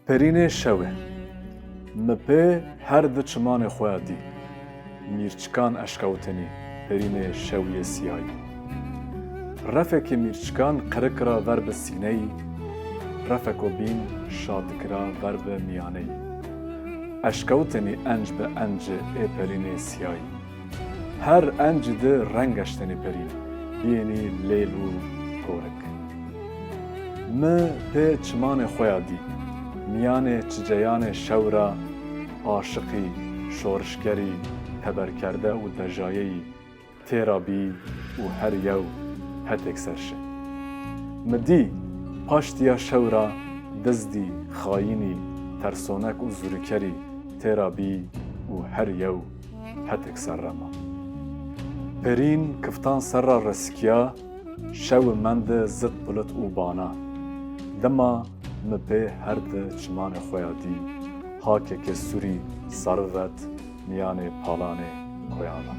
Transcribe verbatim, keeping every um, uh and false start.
Perînê şewi. Mi pê her di çimanê xo ya dî. Mîrçikan eşkewtenî perînê şewîyê sîyayî. Refekê mîrçikan qirik ra ver bi sîneyî, refeko bîn şatik ra ver bi mîyaneyî. Eşkewtenî enc bi enci ê perînê sîyayî. Her encî di reng eştenî perîn, bîyênî lêl û gorik. Mi pê çimanê xo ya dî. Mîyanê çiceyanê şew ra aşiqî, şorişgerî, teberkerde û dejayeyî têra bî û her yew hetêk ser şi. Mi dî, paştîya şew ra dizdî, xayînî, tersonek û zûrîkerî têra bî û her yew hetêk ser rema. Perîn kiftan ser ra resikîya, şewi mendi zit pilit û bana. Dima mi pê her di çimanê xo ya dî, ha kekê sûrî sarivet mîyanê palanê koyan ra.